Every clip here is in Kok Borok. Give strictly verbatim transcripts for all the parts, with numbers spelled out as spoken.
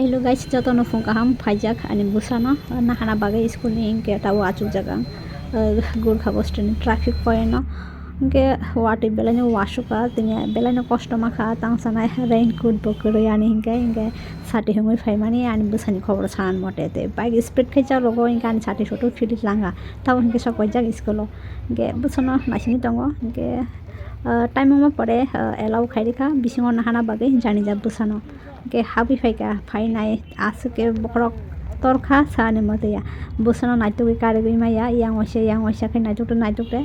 Hello guys, jotono phung kaham, phaijak ani bwsano nahana bagwi school ni hinkhe tabuk achukjak ang, uh, Gurkha bus stand traffic point o. Hinkhe watwi belai no wasukha, tini belai no kosto mankha, tang sanai raincoat bo kwrwi ani hinkhe, hinkhe sati himwi phaimani ani bwsani khobor san mote tei bike speed khe chalogo, hinkhe ani sati soto philip langa, tabuk hinkhe sok paijak school o. Hinkhe bwsano naisingwi tongo, hinkhe, uh, time wngma pore, uh, allow khairikha bisingo nahana bagwi janija bwsano. Hinkhe habwi phaikha, phainai aswk khe bokhorok torkha, sa ani mote ya. Bwsano naitugwi karigwi maya, yang waisa, yang waisa khe naitukde, naitukde.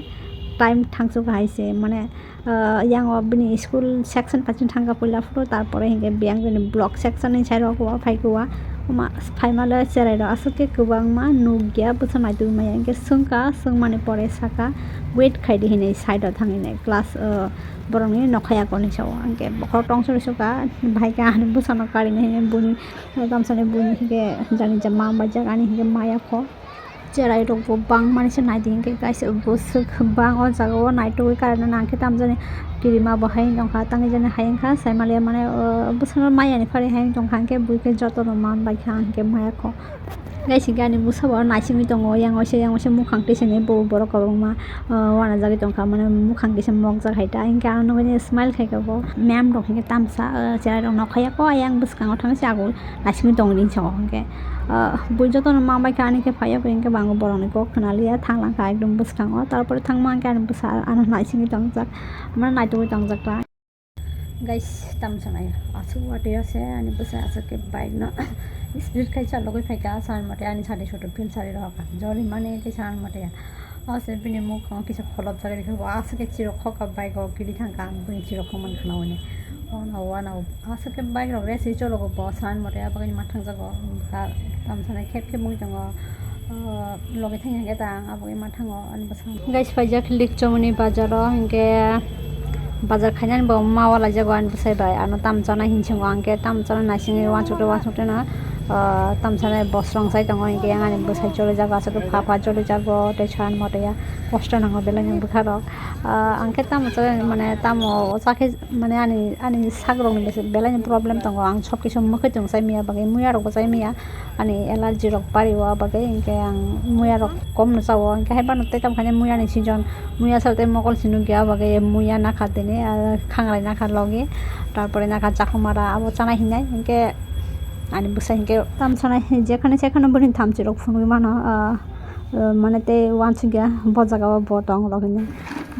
Time thangsuka hai se, mane, ah, yang o bini school section paichung thangkha puila phuru, tarpore hinkhe biyang bini block section ni side o phaikha o. Oma phaimale cherai rok aswk khe kwbangma nukya, bwsa naitugwi maya. Hinkhe swngkha, swngmani pore sakha, wait khaidi hinwi side o thangwi nai class, ah, borokni nokha yakolni sao. Hinkhe bokhorok tongcholi sukha, bahai khe ani bwsano karinai hinwi buini tamsani buini hinkhe jani ja ma baijak ani hinkhe maya kho. Cherai rok bo bangmani se naidi hinkhe kaisa bwswk bang o jaga o naitugwi karina nangkhe tamjani kirima bo hai wngtongkha tangwi jani hai wngkha saimaliya mane, o, bwsano mayani phari hai wngtongkha hinkhe buikhe jotono man baikha hinkhe maya kho. Guys, hinkhe ani bwsa bo naisingwi tongo, yang waisa, yang waisa mukhang tisani bo borok kwbangma, ah, uanajagwi tongkha, mane mukhang kisa mokjak hai ta, hinkhe ano nugwi smile khaikha bo. Ma'am rok hinkhe tamsa, ah, cherai rok nokha yako, ayang bwskango thangsi agoi naisingwi tongo hinwi sao hinkhe, ah, bui jotono ma baikha ani khe phaiya bo hinkhe bango borokni kok khna liya, thang langkha ekdom bwskango, tarpore thangma hinkhe ani bwsa ano naisingwi tongjak, mane naitugwi tongjak ta. Guys, tamo sanai, aswk watwi o se ani bwsa aswk khe bike no speed khai chalogwi phaikha, san mote ani sadi soto phil sari rok joli mani tei san mote ya. O se bini mukhango kisa kholopjak rikha bo, aswk khe chirok khokha bike o kiri thangkha, ang bini chirok khok mankha na hwnwi. Ono uanao aswk khe bike rok race ri chologo bo, san mote abagwi ma thangjago, tamo sanai khep khep wngwi tongo. O logi thangya khe ta ang abagwi ma thango ani bwsa. Guys, paijak Likchomoni bazaro, hinkhe bazar khainani bo ma walaijago ani bwsai bai, ano tam chana hinwi swngo, ang khe tam chana naisingwi uansukte uansukte no, ah, tam chana bosrong sai tongo, hinkhe yang ani bwsai cholijago, aswk khe pha pha cholijago, tei san mote ya kosto nango belai ni bwkha rok. Ah, ang khe tamo chana mane tamo chakhe mane ani, ani sak rokni belai ni problem tongo, ang sob kisa mwkhwtwng chai maya bagwi, muya rok bo chai maya. Ani allergy rok bari o, abagwi hinkhe ang muya rok kom no chao, hinkhe hai phano tei tamo khainai muya ni season, muya sao tei mokol si nukya, abagwi muya nakha tini, ah, khangrai nakha logi, tarpore nakha chakhumara abo chanai hinai, hinkhe ani bwsa hinkhe tam sanai jekhane sekhano bwrwini thamchi rok phunugwi mano, ah, ah, mane tei uansukya bo jaga o bo tong rok hinwi.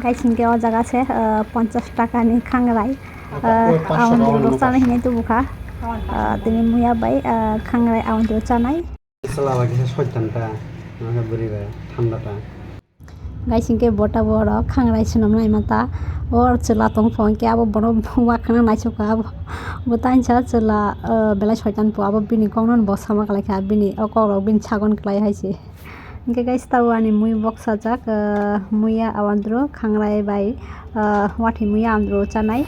Guys, hinkhe o jaga se, ah, ponchash taka ni khangrai, ah, aon rok chanai hinwi tubukha, ah, tini muya bai, ah, khangrai aon rok chanai. Chwla bai kisa soitan ta, nokhe bwrwi bai thanda ta. Guys, hinkhe bo ta borok khangrai swnam naima ta. O chwla tong phone khe abo bono wakhwna naisukha abo. Bo tansa chwla, ah, belai soitan po abo bini kokno bo sama kwlai kha, bini o kokrok bini sagon kwlai hai se. Hinkhe guys, tabo ani mui boksajak, ah, muya awandru khangrai bai, ah, wathi muya andru chanai.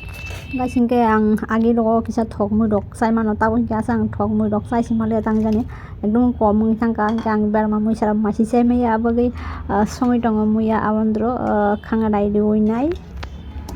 Guys, hinkhe ang agi rogo kisa thok mui rok chai mano, tabo hinkhe asa ang thok mui rok chai sima le tang jani. Ekdom kom wngwi thangkha, hinkhe ang berma muisa rok masi chai maya, abagwi, ah, songwi tongo muya awandru, ah, khangrai riwi nai.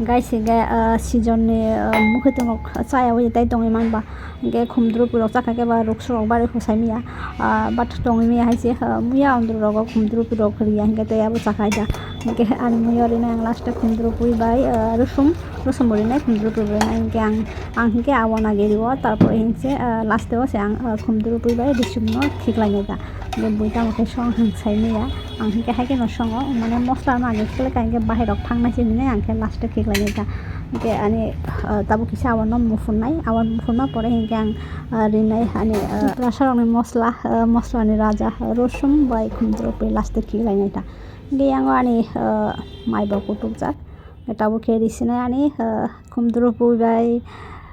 Guys, hinkhe, ah, season ni, ah, mwkhwtwng rok chaya wi tai tongwi manba, hinkhe khumdru pui rok chakha khe ba ruksu rok bari hwsai maya, ah, but tongwi maya hai se, ah, muya awandru rogo khumdru pui rok riya hinkhe tei abo chakha da. Hinkhe ani muiya rinai ang last o khumdru pui bai, ah, rusum, rusum bo rinai, khumdru pui bo rinai, hinkhe ang, ang hinkhe abo nagi rio, tarpore hinkhe, ah, last o se ang, ah, khumdru pui bai rusum no khiklai nai da. Hinkhe bui tamo khe song hang sai maya, ang hinkhe hai khe no songo, mane mosla no age khiklai kha, hinkhe bahai rok thang nai se hinwi ang khe last o khiklai nai da. Hinkhe ani, ah, tabuk kisa abo no muphun nai, abo muphunma pore hinkhe ang, ah, rinai ani, ah, rasa rok ni mosla, ah, mosla ni raja, ah, rusum bai khumdru pui last o khiklai nai da. Hinkhe yang o ani, ah, mai bo kutukjak. Tabuk khe risinai ani, ah, khumdru pui bai,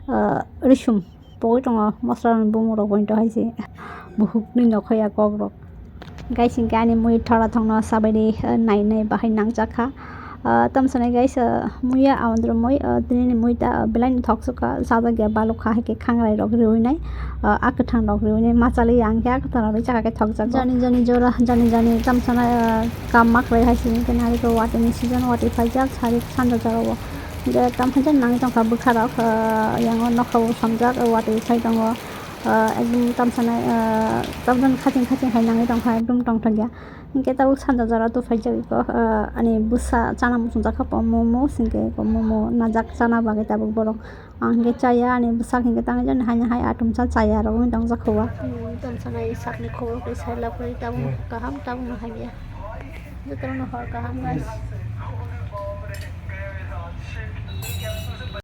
ah, risum pogwi tongo, mosla rokni bumung rok poito hai se. Buhukni nokho ya kok rok. Guys, hinkhe ani mui thora thongno sabaidi, ah, nai nai bahai nangjak kha. Ah, tamo sanai guys, ah, muya awandru mui, ah, tini ni mui ta, ah, belai ni thok sukha, sajak ya baluk kha, hai khe khangrai rok riwi nai, ah, a kwthang rok riwi nai, machali yang khe a kwthang rok ri chakha khe thok jago. Jani jani jora, jani jani tamo sanai, ah, kam ma khlai hai sini khe nari khe watwi ni season watwi phaijak, sari sanja jora o. Hinkhe tamo khe nangwi tongkha bwkha rok, ah, yang o nokha bo somjak, watwi phai tongo. ah, ekdom tamsanai, ah, tamsan khaching khaching hai nangwi tongkha, ekdom tongthokya. Hinkhe tabuk sanja jora tubuphaijak iko, ah, ani bwsa chana muchungjak kha momo, hinkhe iko momo najak chana bagwi tabuk borok. Ang hinkhe chaya, ani bwsak hinkhe tangwi jani haino hai atomsa chaya rok wngwi tongjak kha o. Hmm, tamsanai sakni khobor khe sai lab khe tabuk kaham, tabuk no hamya. Jotono hor kaham guys.